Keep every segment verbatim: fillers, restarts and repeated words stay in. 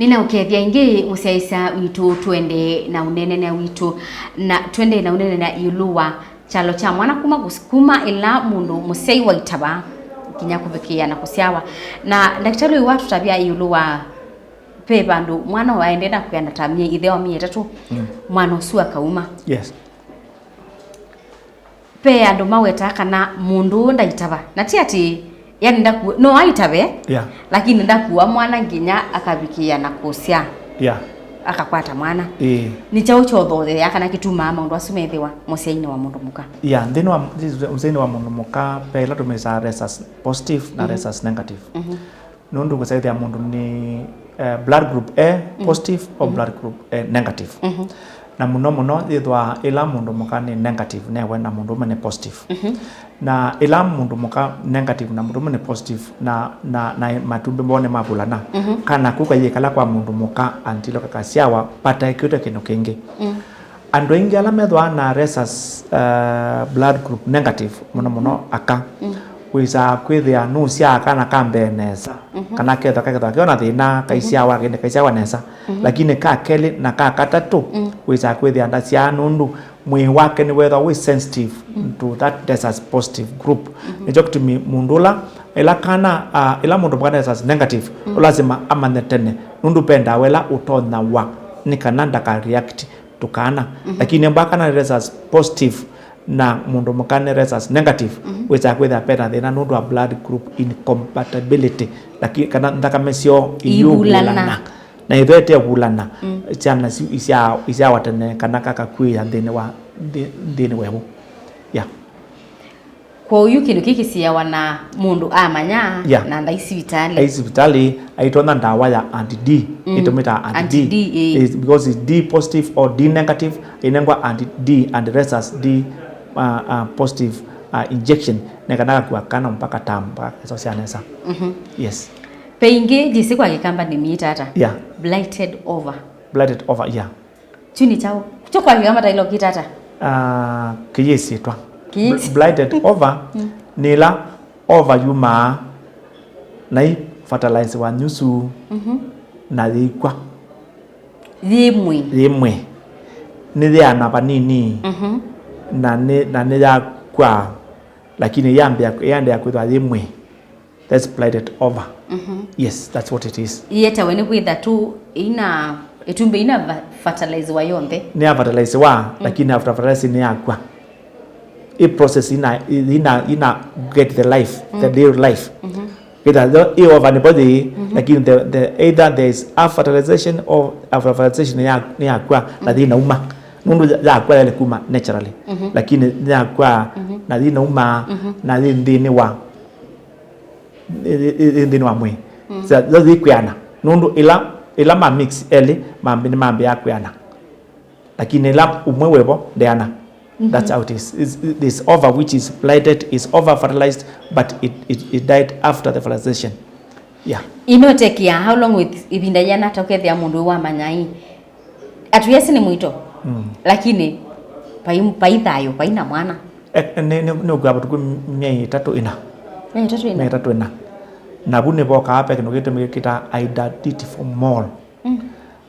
Nĩnaũkethya ĩngĩ mũsyaĩĩsya witũ, tũendee na ũneenea witũ, na tũendee na ũneenea ĩũlũ wa kyalo kya mwana kuma kũs-, kuma ĩla mũndũ mũsyai waitava nginya kũvikĩĩa na kũsyawa. Na ndakĩtalĩ ũyũ watũtavya ĩũlũ wa ve vandũ mwana waendee na kwĩana ta myei, ĩtheo wa myei ĩtatũ, mm, mwana ũsu akauma. Yes. Ve andũ mawetaa kana mũndũ ũũ ndaitava. Na ti atĩ, yani, ndaku-, no aitave, yeah, lakini ndakua mwana nginya akavikĩĩa na kũsyaa. Yeah. Akakwata mwana. Ĩĩ. Nĩ kyaũ kyothotheaa kana kĩtumaa maũndũ asu methĩwa mũsyainĩ wa mũndũ mũka? Yeah, nthĩnĩ wa, nthĩnĩ wa mũndũ mũka, ve ĩla tũmĩsaa rhesus positive na, mhm, rhesus negative. Mhm. Nũndũ kũsaĩthĩa mũndũ nĩ, eh, blood group A, mhm, positive or, mhm, blood group A negative. Mhm. Na mũno mũno yĩthwaa ĩla mũndũ mũka nĩ negative newe na mũndũ ũme nĩ positive. Mhm. Na ĩla mũndũ mũka negative na mũndũ ũme nĩ positive na, na, na matumbĩ moo nĩmavulana, mhm, kana kau kayĩkala kwa mũndũ mũka until kakasyawa vataĩkĩtwe kĩndũ kĩngĩ. Mm. Andũ aingĩ ala methĩawa na rhesus, uh, blood group negative, mũno mũno aka, mm, wĩsaa kwĩthĩa nũsyaa kana ka mbee nesa, mhm, kana kethwa kakethwa keo na thĩna, mhm, kaisyawa, kaisyawa nesa. Mhm. Lakini ka kelĩ na ka katatũ, mm, wĩsaa kwĩthĩa ndasyaa nũndũ mwĩĩ wake nĩwethwa wĩ sensitive, mm, to that rhesus positive group. Mhm. Nĩkyo kĩtumi mũndũ ũla, ĩla kana, uh, ĩla mũndũ mũka nĩ rhesus negative, mm, ũlasima amanye tene, nũndũ ve ndawa ĩla ũtonyawa nĩ kana ndaka react to kana. Mhm. Lakini embwa kana nĩ rhesus positive na mũndũ mũka nĩ rhesus negative, mhm, wĩsaa kwĩthĩa pena thĩna nũndũ wa blood group incompatibility, lakini kana nthakame syoo iyũvulana. Ivulana. Na ĩtho ĩtevulana, mm, syana isu isya-, isyawa tene kana kakakw'ĩĩa nthĩnĩ wa, nthĩ-, nthĩnĩ wevo. Yeah. Kwoou kĩndũ kĩĩ kĩsiawa na mũndũ amanya, yeah, na ndai sivitalĩ. Ai sivitalĩ, aitonya ndawa ya anti D, mm, ĩtũmĩtaa anti D. Anti D, eh. Is because it's D positive or D negative, ĩnengwa anti D, anti rhesus D, uh, uh, positive, uh, injection, na kana kakua kana mpaka term, mpaka kesosya nesa. Mhm. Yes. Ve ĩngĩ, njĩsĩ kwa Kĩkamba nĩmĩĩta ata? Yeah. Blighted ova. Blighted ova, yeah. Kyu nĩ kyaũ? Kyu kwa Kĩkamba taĩle ũkĩta ata? Ah, kĩyĩsĩtwa. Kĩyĩsĩ- Bl-, blighted ova, mm, nĩ ĩla ova yumaa na ĩfertilizewa nyusu, mhm, na yĩikw'a. Yĩ mwĩĩ. Yĩ mwĩĩ. Nĩyĩana vanini, mhm, na nĩ, na nĩyakw'a, lakini yambĩa, yĩendea kwĩthwa yĩ mwĩĩ. That's blighted ova. Mhm. Yes, that's what it is. Ĩetawe nĩ kwĩtha tu ĩina, ĩtumbĩ ĩina va-, fertilizewa yonthe. Nĩ ya fertilizewa, mm, lakini after fertilize nĩ yakw'a. Ĩ process ĩna, ĩna, ĩna get the life, mm, the real life. Mhm. Kwĩtha ĩ ova nĩ vo yĩĩ, mhm, lakini the, the, either there is a fertilization or after fertilization nĩ ya, nĩ yakw'a, na, mhm, yĩnauma. Nũndũ ya-, yakw'a yaĩle kuma naturally. Mhm. Lakini nĩ yakw'a, mhm, na yĩnauma, mhm, na yĩ nthĩnĩ wa ĩ, ĩ, ĩ, ĩ nthĩnĩ wa mwĩĩ. Mm. Sa-, sa-, yĩkwĩana. Nũndũ ĩla, ĩla ma mix elĩ, mambi-, nĩmambĩaa kwĩana. Lakini ĩla ũmwe wĩvo, ndeana. Mhm. That's how it is. It's, this ova which is blighted is over fertilized, but it, it, it died after the fertilization. Yeah. Inotekia, how long with ĩvinda yĩana ata ũkethĩa mũndũ ũyũ wamanya ĩ? Atuyesi nĩ mũito, mm, lakini vai, vai thayũ, vai na mwana. E, nĩ, nĩ, nĩ ũkwĩa matukũ myei ĩtatũ ĩna. Myei ĩtatũ ĩna? Myei ĩtatũ ĩna. Na vu nĩvokaa ve kĩndũ kĩtũmĩkaa kĩta identity for mole. Mm.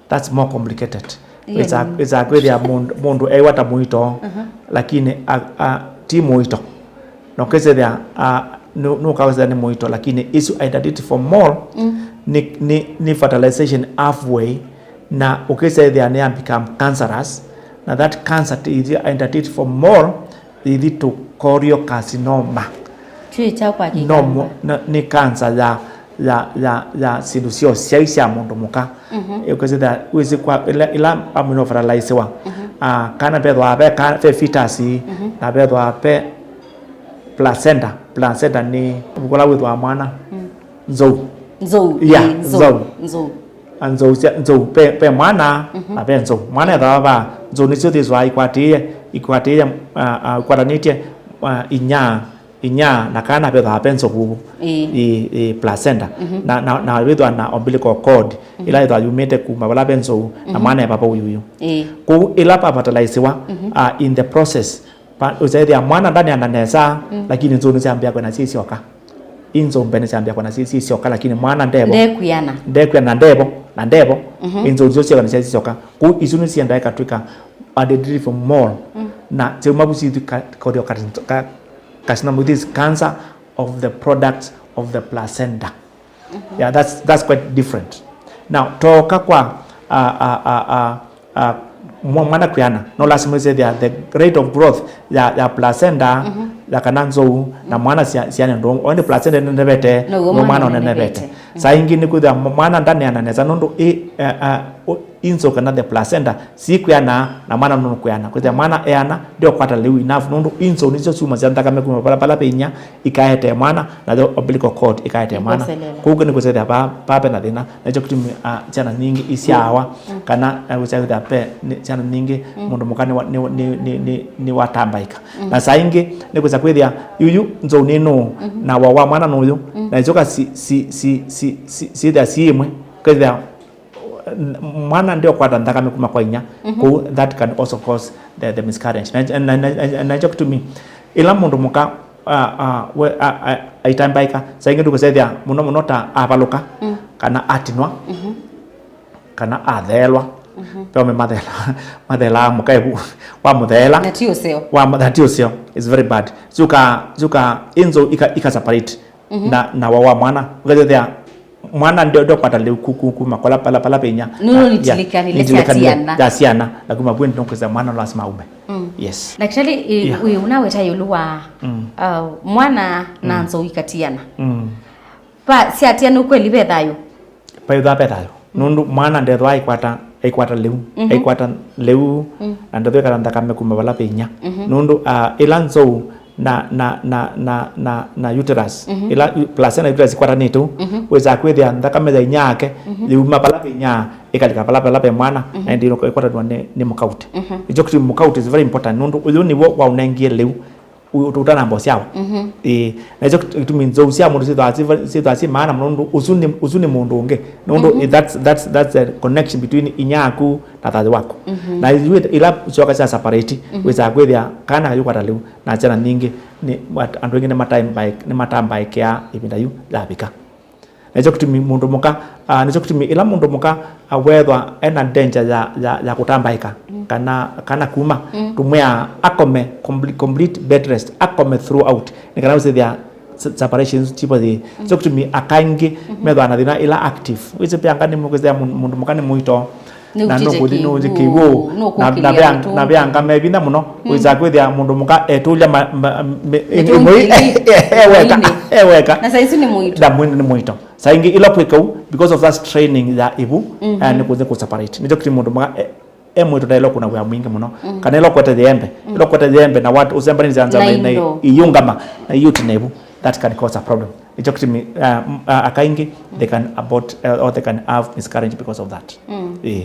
That's more complicated. Iyo nĩ- Wĩsaa kwĩthĩa mũndũ, mũndũ eĩwa ta mũito, mhm, lakini a, a, ti mũito. Na ũkĩsethĩa, a, nũ-, nũkawĩsethĩa nĩ mũito, lakini ĩsu identity for mole, mm, nĩ, nĩ, nĩ fertilization halfway, na ũkĩsethĩa nĩ ya become cancerous, na that cancer ti-, identity for mole, yĩthi to choriocarcinoma. Kyu ĩ kyaũ kwa Kĩkamba? No mo-, na, nĩ cancer ya, ya, ya, ya syĩndũ sya ũsyai sya mũndũ mũka. Mhm. Ũkĩsethĩa, wĩsĩ kwa, ĩla, ĩla amino fertilizewa, mhm, ah, kana vethwa ve ka-, ve fetus, mhm, na vethwa ve placenta. Placenta nĩ kũla wĩthwaa mwana. Mm. Nzou. Nzou, yeah, ĩĩ, nzou, nzou. Nzou. A nzou sya, nzou, ve, ve mwana, mhm, na ve nzou. Mwana ethawa va, nzou nĩsyo syĩthĩawa ikwatĩĩe, ikwatĩĩe, ah, ah, ikwatanĩtye, ah, inya, inya, na kana vethĩawa ve nzou, ĩĩ, ĩĩ, ĩĩ, placenta. Mhm. Na, na, na wĩthwa na umbilical cord, mhm, ĩla ĩthwa yumĩte kuma vala ve nzou, na, mhm, mwana e vava ũyũyũ. Ĩĩ. Kwoou ĩla va fertilizewa, mhm, ah, in the process, va, ũsethĩa mwana ndaneana nesa, mm, lakini nzou nĩsyambĩa kwenda syĩ syoka. Inzo mbene syambĩa kwana si, si syoka, lakini mwana ndevo. Ndekwiana. Ndekwiana na ndevo, na ndevo. Mhm. Inzo nzio syoka na si syoka. Ku isu ni siendae katwika a delivery for more. Mm. Na sio mabu si ka, ka, ka, carcinoma, this is cancer of the products of the placenta. Mhm. Yeah, that's, that's quite different. Now, toka kwa, uh, uh, uh, uh, uh, mwa-, mwana kwiana, no lasima ĩsethĩa the rate of growth ya, ya placenta, mhm, ya kana nzou, na mwana sia-, siane ndũ, o ĩndĩ placenta ĩnenevete, no mwana ũnenevete. Mm. Saa ingĩ nĩ kwĩthĩa mwana ndaneana nesa nũndũ ĩ, uh, uh, inzo kana the placenta sikwiana na mwana nũnũkwĩana. Kwĩthĩa mwana eana, ndĩũkwata lĩu enough, nũndũ inzo nĩsyo syumasya nthakame kuma vala, vala ve inya, ikaete mwana, na the umbilical cord ikaete mwana. Ikoselela. Kũu nĩ kũsethĩa pa, pa pena thĩna. Nakyo kĩtumi, ah, syana nyingĩ isyaawa, mm, kana, eh, kũsethĩa pe, nĩ, syana nyingĩ, mm, mũndũ mũka nĩ wa, nĩ, nĩ, nĩ, nĩ, nĩ watambaĩka. Mm. Na saa ingĩ, nĩ kũsa kwĩthĩa, yuyu nzou nĩ nũũ, mhm, na wa, wa mwana nũyũ, mm, na icoka si, si, si, si, si, syĩthĩa si ĩmwe, kwĩthĩa mwana ndĩũkwata nthakame kuma kwa inya, mhm, kũu that can also cause the, the miscarriage. Na, na, na, na, na nakyo kĩtumi, ĩla mũndũ mũka, a, a, we, a, a, aitambaĩka, saa ingĩ ndũkũsethĩa mũno mũno ta avalũka, mm, kana atinwa, mhm, kana atheelwa. Mhm. Ve aũme matheela, mathelaa mũka ĩvu, wamũtheela. Na ti ũseo. Wamũ-, na ti ũseo. It's very bad. Syũka, syũka inzo ika, ika separate. Mhm. Na, na wa, wa mwana. Ũkethĩa mwana ndio, ndio kwata lĩu ku, ku, kuma kwa la, pala, pala penya. Nũndũ ya, nĩtilĩkanĩle sya nĩtilĩkanĩle syana. Sya syana. Na kuma vwĩ ndio kwĩsa mwana lazima aume. Mm. Yes. Daktari, i-, yeah, wĩ unaweta ĩũlũ wa, mm, uh, mwana na, mm, nzou ikatiana. Mm. Pa, syatiana kweli ve thayũ? Paĩthwa pe thayũ. Mm. Nũndũ mwana ndethwa aikwata, aikwata lĩu, mhm, aikwata lĩu, mm, na ndethwa ĩkata nthakame kuma vala ve inya. Mhm. Nũndũ, ah, ĩla nzou na, na, na, na, na, na uterus, mhm, ĩla u-, placenta na uterus ikwatanĩte ũu, mhm, wĩsaa kwĩthĩa nthakame ya inya yake, mhm, yuma vala ve inya, ĩkalika vala, vala ve mwana, mhm, na ĩndĩ ĩkwatanwa nĩ, nĩ mũkauti. Mhm. Nĩkyo kĩtumi mũkauti is very important, nũndũ ũyũ nĩw'o waũnengie lĩu, ũ-, ũtanamba ũsyawa. Mhm. Ĩĩ, na ĩkyo kĩtumi nzou sya mũndũ syĩthwa syĩ, syĩthwa syĩ maana mũno, nũndũ ũsu nĩ, ũsu nĩ mũndũ ũngĩ. Nũndũ, mhm, that's, that's, that's the connection between inya yaku na thathĩ waku. Mhm. Na yu ĩla syoka sya separate, mhm, wĩsaa kwĩthĩa kana kayũkwata lĩu, na syana nyingĩ, nĩ, andũ aingĩ nĩmatambaĩ-, nĩmatambaĩkĩaa ĩvinda yu yavika. Nĩkyo kĩtumi mũndũ mũka, ah, nĩkyo kĩtumi ĩla mũndũ mũka, ah, weethwa ena danger ya, ya, ya kũtambaĩka, mm, kana, kana kuma, mm, tũmwĩaa akome comple-, complete bed rest, akome throughout, nĩ kana ũsĩthĩa se-, separation tipo yĩ. Mm. Nĩkyo kĩtumi aka aingĩ, mhm, methwa na thĩna ĩla active. Wĩsĩ pia anga nĩ mũkĩsĩa mũndũ, mũndũ mũka nĩ mũito, na nũkũthi nũthi kĩw'ũ, na, na ve anga mevinda mũno, mm, wĩsaa kwĩthĩa mũndũ mũka etũlya ma, ma, me, eweka, eweka. Na saisi nĩ mũito. Na mwĩĩ nĩ mũito. Saa ingĩ ila kwĩka ũu, because of that straining ya ĩvu, mm-hmm, eh, nĩ kũthi kũ separate. Nĩkyo kĩtumi mũndũ mũka, eh, e mũito ndaĩlwa kũna wĩa mwingĩ mũno. Mm. Kana ĩla ũkwete yĩembe, mm, ĩla ũkwete yĩembe na what, ũsembanĩsya nza na, na, na indo, iyũngama, na iyũti na ĩvu, that can cause a problem. Nĩkyo kĩtumi, uh, m-, uh, aka aingĩ, they can abort, uh, or they can have miscarriage because of that. Mm. Ĩĩ.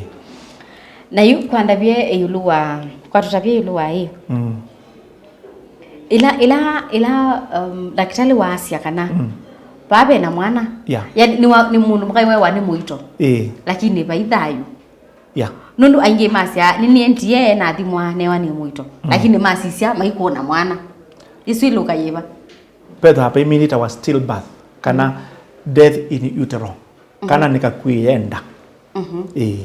Na yu kwandavye ĩũlũ wa, kwatũtavye ĩũlũ wa ĩ. Mm. Ĩla, ĩla, ĩla, um, ndakĩtalĩ waasya kana, mm, vaa ve na mwana. Yeah. Yani, nĩ wa, nĩ mũndũ mũka wewa nĩ mũito. Ĩĩ. Lakini vai thayũ. Yeah. Nũndũ aingĩ masya, nĩnĩendie nathimwa newa nĩ mũito. Mm. Lakini masisya maikũna mwana. Ĩsu ĩlũka yĩva? Vethwa paiminĩtawa stillbirth, kana, mm, death in utero. Mhm. Kana nĩkakw'ĩe nda. Mhm. Ĩĩ.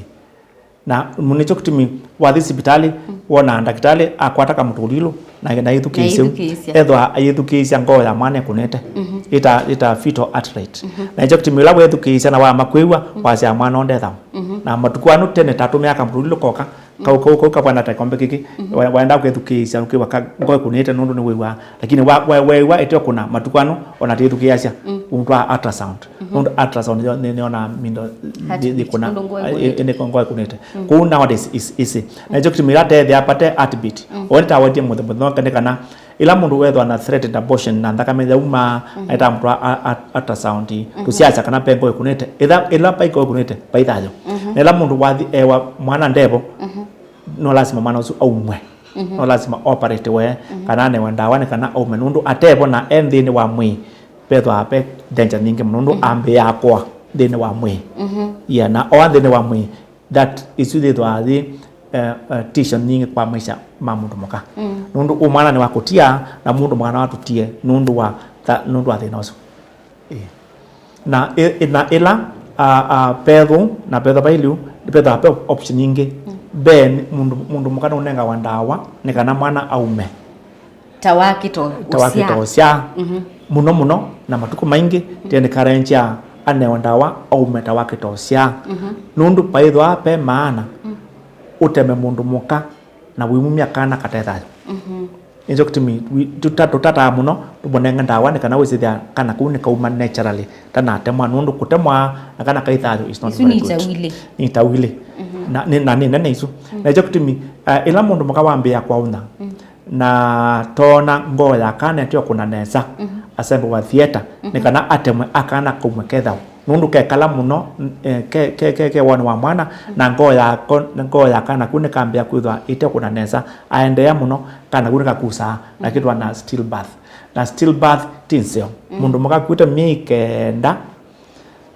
Na nĩkyo kĩtumi wathi sivitalĩ, mm, wona ndakĩtalĩ akwata kamũtũlilũ na, na ĩthukĩĩsya. Na ĩthukĩĩsya. Ethwa ayĩthukĩĩsya ngoo ya mwana ĩkũnĩte. Mhm. Ĩta, ĩta fetal heart rate. Mhm. Na nĩkyo kĩtumi ũla wethukĩĩsya na wama kwĩw'a, mm, wasya mwana ũndethawa. Mhm. Na matukũ anu tene tatũmĩa kamũtũlilũ koka, kau, kau, kau kavwana ta kombe kĩkĩ, mhm, wa-, waenda kwĩthukĩĩsya, ũkĩw'a ka ngoo ĩkũnĩte nũndũ nĩwĩw'aa. Lakini wa-, wa-, weew'a ĩteũkũna, matukũ ano, ona tĩthukĩĩasya, mm, ũndũ wa ultrasound. Mhm. Nũndũ ultrasound nĩ, nĩ, nĩona mindo yĩkũna, nũndũ ngoo ĩ-, ĩkũnĩte. Ĩ-, ĩ-, ngoo ĩkũnĩte. Mm. Kũu nowadays is easy. Na nĩkyo kĩtumi ĩla teethĩa pate heartbeat. Mm. Ũũ nĩtawetye mũthemba nonga nĩ kana ĩla mũndũ wethwa na threatened abortion na nthakame yaumaa, mm, na ĩta mũndũ a, a, a, ultrasound, mhm, tũsyasya kana pe ngoo ĩkũnĩte. Ĩla, ĩla vai ngoo ĩkũnĩte, vai thayũ. Mhm. Na ĩla mũndũ wathi ewa mwana ndevo, mhm, no lasima mwana ũsu aumwe. Mhm. No lasima operate we, mhm, kana anewe ndawa nĩ kana aume. Nũndũ atevo na e nthĩnĩ wa mwĩĩ, vethwa ve danger nyingĩ mũno. Nũndũ, mhm, ambĩĩa kũa nthĩnĩ wa mwĩĩ. Mhm. Yeah, na oa nthĩnĩ wa mwĩĩ, that ĩsu yĩthwaa yĩ, eh, eh, tishio nyingĩ kwa maisha ma mũndũ mũka. Mm. Nũndũ ũ mwana nĩ wa kũtia, na mũndũ mũka nĩ watũtie nũndũ wa tha-, nũndũ wa thĩna ũsu. Ĩĩ. Na ĩ- ĩ- na ĩla a- a- pethũ na pethwa vailyũ, nĩpethwa pe option ingĩ. Mbee nĩ mũndũ mũndũ mũka nũnengawa ndawa nĩ kana mwana aume ta wakĩta ta wakĩta ũsyaa. Mũno mũno na matukũ maingĩ tene encourage anewa ndawa aume ta wakĩta ũsyaa. Nũndũ paĩthwa pe maana ũteme mũndũ mũka na wĩmumya kana kate thayũ. Nĩkyo kĩtumi wi- tũta- tũtataa mũno tũmũnenge ndawa nĩ kana wĩsĩthĩa kana kũu nĩkauma naturally tanatemwa, nũndũ kũtemwa na kana kai thayũ is not Isu very ni good. Itau ilĩ. Nĩ itau ilĩ. Na nĩ- na nĩ nene isu. Na nĩkyo kĩtumi uh, ĩla mũndũ mũka wambĩĩa kwaũnya na toona ngoo ya kana ĩteo kũna nesa, asengũwa theatre nĩ kana atemwe akana kaumwe ke thayũ. Nũndũ kekala mũno eh, ke, ke, ke, ke woni wa mwana na ngoo yako ngoo ya kana kau nĩkambĩa kwĩthwa ĩte kũna nesa, aendeea mũno kana kau nĩkakusaa na kĩtwa na stillbirth. Na stillbirth ti nzeo. Mũndũ mũka kwĩte myei kenda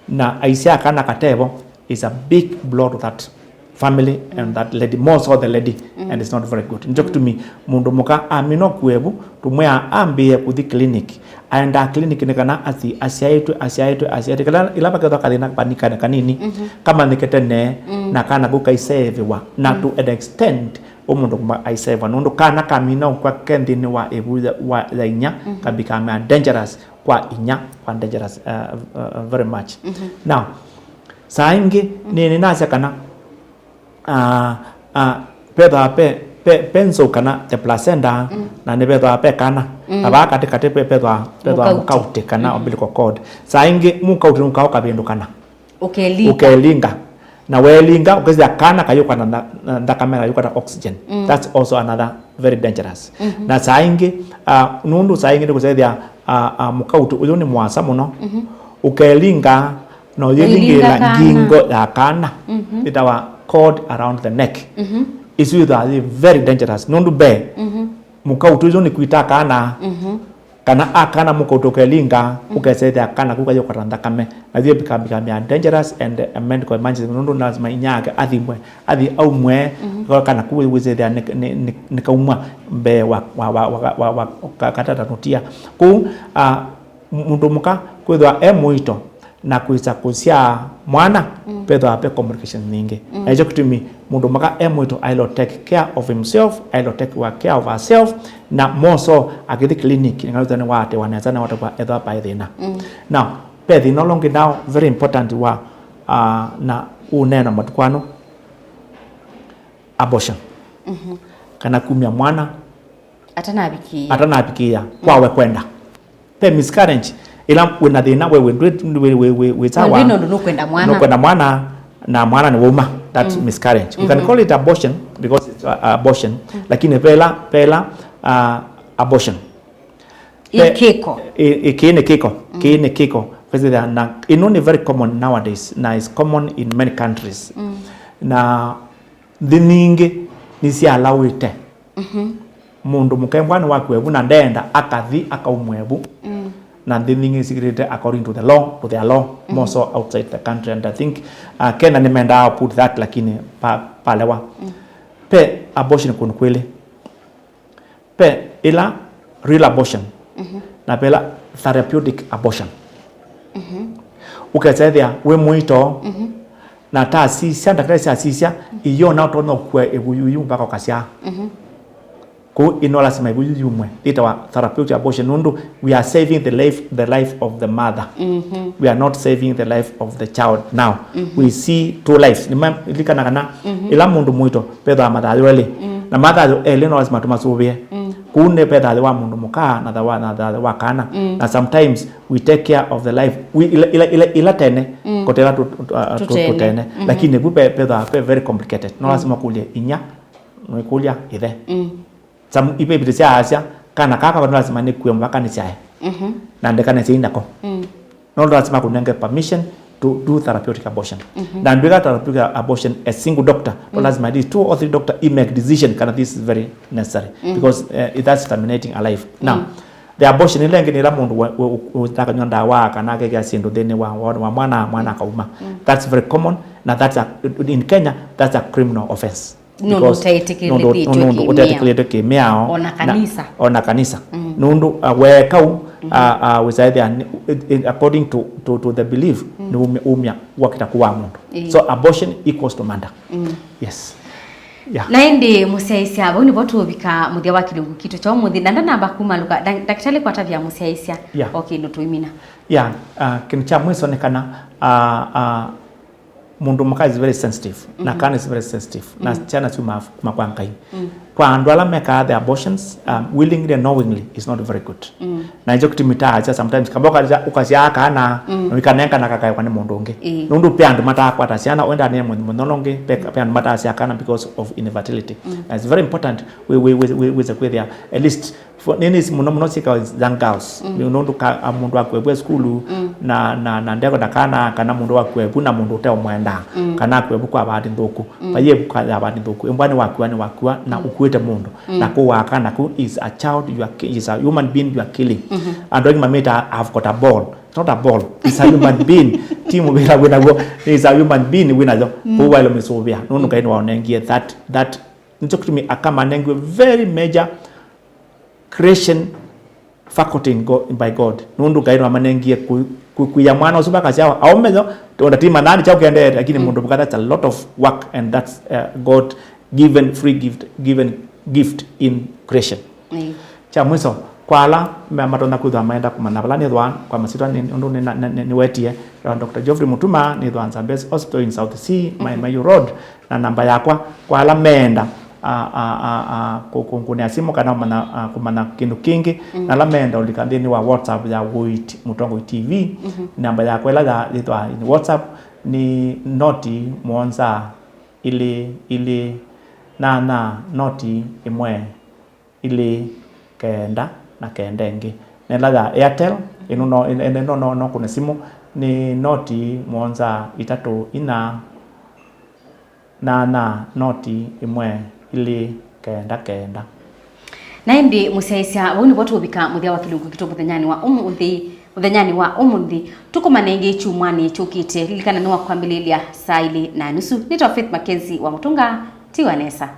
na aisyaa kana katevo is a big blow to that family and that lady, more so the lady, and it's not very good. Nĩkyo kĩtumi mũndũ mũka amina ũkue vu tũmwĩa ambĩĩe kũthi clinic. Aendaa clinic nĩ kana athi asyaĩtwe asyaĩtwe asyaĩtwe kĩla ĩla vakethwa kathĩna kanikane kanini kamanyĩke tene na kana kau kaiseeviwa na to an extent ũ mũndũ kuma aiseva nũndũ kana kamina ũkw'a ke nthĩnĩ wa ĩvu ya- wa- ya inya kabikamea dangerous kwa inya kwa dangerous uh, uh, very much. Now saa ingĩ nĩ nĩnasya kana uh, uh, pethwa pe, pe, pe nzou kana the placenta na nĩ pethwa pe kana na vaa katĩkatĩ pe pethwa pethwa Mũkauti. Mũkauti kana umbilical cord. Saa ingĩ mũkauti nũkaa ũkavĩndũkana Ũkelinga. Ũkelinga. Na welinga ũkĩsya kana kayũka na, na, na nthakame kayũka na oxygen. That's also another very dangerous. Na saa ingĩ uh, nũndũ saa ingĩ nĩkũsethĩa uh, uh, mũkauti ũyũ nĩ mũasa mũno. Ũkelinga na ũyĩlingĩla Ũilinga kana. Ngingo ya kana ĩtawa cord around the neck. Isu ithaa yĩ very dangerous nũndũ mbee mũkauti ũyũ nĩ kwita kana kana akana mũkauti ũkelinga ũkesethĩa kana kau kayũkwata nthakame na yu become become dangerous and a medical emergency nũndũ lazima inyake athimwe athi aumwe kana kau wĩsethĩa nĩ- nĩ- nĩ- nĩkaumwa mbee wa, wa, wa, wa, wa, wa ka- katata nũtia kũu. Ah, mũndũ mũka kwĩthwa e mũito na kwĩsa kũsyaa mwana vethĩwa ve complications nyingĩ. Na ĩkyo kĩtumi mũndũ mũka e mũito aĩle take care of himself, aĩle take care of herself, na moso akĩthi clinic nĩkana nĩwatewa nesa na watewa ethĩwa paĩ thĩna. Now ve thĩna ũla ũngĩ now very important wa uh, na ũneena matukũ ano, abortion kana kumya mwana atanavikĩĩa atanavikĩĩa kwa we kwenda. Ve miscarriage ĩla wĩna thĩna we wĩ- ndwĩ- ndwĩ- wĩ- wĩ- wĩ- wĩ sawa. Ndwĩ nũndũ nũkwenda mwana. Nũkwenda mwana na mwana nĩ wauma, that miscarriage we can call it abortion because it's a, a abortion, lakini vela vela uh, abortion. Ĩ kĩko. Ĩ- ĩ- kĩĩ nĩ kĩko. Kĩĩ nĩ kĩko. Kwĩsĩthĩa na ĩno nĩ very common nowadays na is common in many countries. Na nthĩ nyingĩ nĩsyalawĩte mũndũ mũkembwa nĩwakua ĩvu na ndeenda akathi akaumwa ĩvu. Na nthĩ nyingĩ nĩsikĩlĩte according to the law, to their law, more so outside the country, and I think uh, Kenya nĩmendaa put that lakini pa- palewa. Pe abortion kũndũ kwĩlĩ. Ve ĩla real abortion na ve ĩla therapeutic abortion. Ũkesethĩa wĩ mũito na tasisya ndakĩtalĩ syasisya iyona ũtonya ũkua ĩvuyu yu mpaka ũkasyaa. Kũu ino lasima ĩvuyu yumwe, yĩtawa therapeutic abortion nũndũ we are saving the life, the life of the mother. We are not saving the life of the child now. We see two lives. Nĩmalilikana kana ĩla mũndũ mũito vethĩwa mathayũ elĩ na mathayũ elĩ no lasima tũmasũvĩe. Kũu nĩ ve thayũ wa mũndũ mũka na thayũ wa- na thayũ wa kana. Na sometimes we take care of the life we, ila, ila, ila, ila tene kũtela tũ- tũ- uh, tũ- Tũtene. Tũtene. Lakini vu ve- vethĩwa ve very complicated, no lasima kũlye inya, nũikũlya ithe. Some ivevitĩ syaasya kana kaka no lasima nĩkue mpaka nĩsyae. Na ndeka nĩsyai nako. No lasima kũnenge permission to do therapeutic abortion. Na ndwĩka therapeutic abortion a single doctor, no lasima at least two or three doctor i make decision kana this is very necessary because uh, that's terminating a life. Now the abortion ĩla ĩngĩ nĩ ĩla mũndũ we- we- we- ũtakanywa ndawa kana akekĩa syĩndũ nthĩnĩ wa, wa, wa mwana mwana akauma. That's very common. Na that's a, in Kenya that's a criminal offense. Nũndũ because ũtaĩtĩkĩlĩthĩtw'e nũndũ- nũndũ kĩmĩao. Ũtaĩtĩkĩlĩtwe kĩmĩao. Ona na- kanisa. Ona kanisa. Nũndũ uh, weekau uh, uh, wĩsaĩthĩa according to, to, to the belief, nĩ umya, umya wakĩta kuwa mũndũ. Ĩĩ. So abortion equals to murder. Yes. Yeah. Na ĩndĩ mũsyaĩĩsya, vau nĩvo tũũvika mũthya wa kĩlungu kitũ kya ũmũnthĩ, na ndanamba kuma lũka, nda-, ndakĩtalĩ kwatavya mũsyaĩĩsya. Yeah. O kĩndũ tũimina. Yeah, uh, kĩndũ kya mwiso nĩ kana, uh, uh, mũndũ mũka is very sensitive, na kana is very sensitive, na syana syuma kuma kwa Ngai. Kwa andũ ala mekaa the abortions, um, willingly and knowingly is not very good. Na nĩkyo kĩtumi taasya sometimes kamba ũkasya, ũkasyaa kana, na ũikanengana kakaekwa nĩ mũndũ ũngĩ. Ĩĩ. Nũndũ pe andũ mataakwata syana, wenda nĩ mũthono ũngĩ, pe, pe andũ mataasya kana because of infertility. Na it's very important we, we, we, we, wĩse kwĩthĩa at least for, nini mũno mũno syĩkawa young girls. Nũndũ ka, a, mũndũ akuevua sukulu, na, na, na ndekwenda kana, kana mũndũ akuevu na mũndũ ũteũmwenda, kana akuevu kwa bahati nthũku. Vayĩvu kwa ya bahati nthũku. Ĩmbwa nĩ wakua, nĩ wakua, na ũkuĩte mũndũ. Na kũwaa kana kau is a child, you are ki-, is a human being you are killing. Andũ aingĩ mamĩta, "I've got a ball." It's not a ball. It's a human being. Ti mũvĩla wĩ naw'o. It's a human being wĩ nayo. Kũu waĩle mĩsũvĩa. Nũndũ Ngai nĩwaũnengie that, that, nĩkyo kĩtumi aka manengiwe very major creation faculty in Go-, by God. Nũndũ Ngai nĩwamanengie ku-, ku-, kuia mwana ũsu vakasyawa. Aũme yo, ona ti manani kyaũ kĩendeete, lakini mũndũ mũka, that's a lot of work, and that's, uh, God given, free gift, given gift in creation. Ĩĩ. Kya mwiso, kwa ala me-, matonya kwĩthwa maenda kũmanya vala nĩthwa kwa masitwa nĩ, ũndũ nĩ, nĩ, nĩ, nĩwetie, Reverend Doctor Geoffrey Mutuma, nĩthwa Zambezi Hospital in South Sea, Mai Mahiu Road, na namba yakwa, kwa ala meenda, a, a, a, a, kũ-, kũ-, kũnĩa simũ kana kũmanya, a, kũmanya kĩndũ kĩngĩ, na ala meenda ũlika nthĩnĩ wa WhatsApp ya Wũiti Mũtongoi T V, namba yakwa ĩla ya, yĩthwa in WhatsApp nĩ noti mũonza ilĩ ilĩ nyanya noti ĩmwe ilĩ kenda na kenda ĩngĩ. Na ĩla ya Airtel, ĩno no, ĩno no, no, no kũne simũ, nĩ noti mũonza itatũ inya nyanya noti ĩmwe ilĩ kenda kenda. Na ĩndĩ mũsyaĩĩsya, vau nĩvo tũũvika mũthya wa kĩlungu kitũ mũthenyanĩ wa ũmũnthĩ. Mũthenyanĩ wa ũmũnthĩ, tũkomane ĩngĩ kyumwanĩ kyũkĩte. Lilikana nĩ wa kwambĩlĩlya saa ilĩ na nusu. Nĩtawa Faith Mackenzie wa Mũtũnga. Tiwa nesa.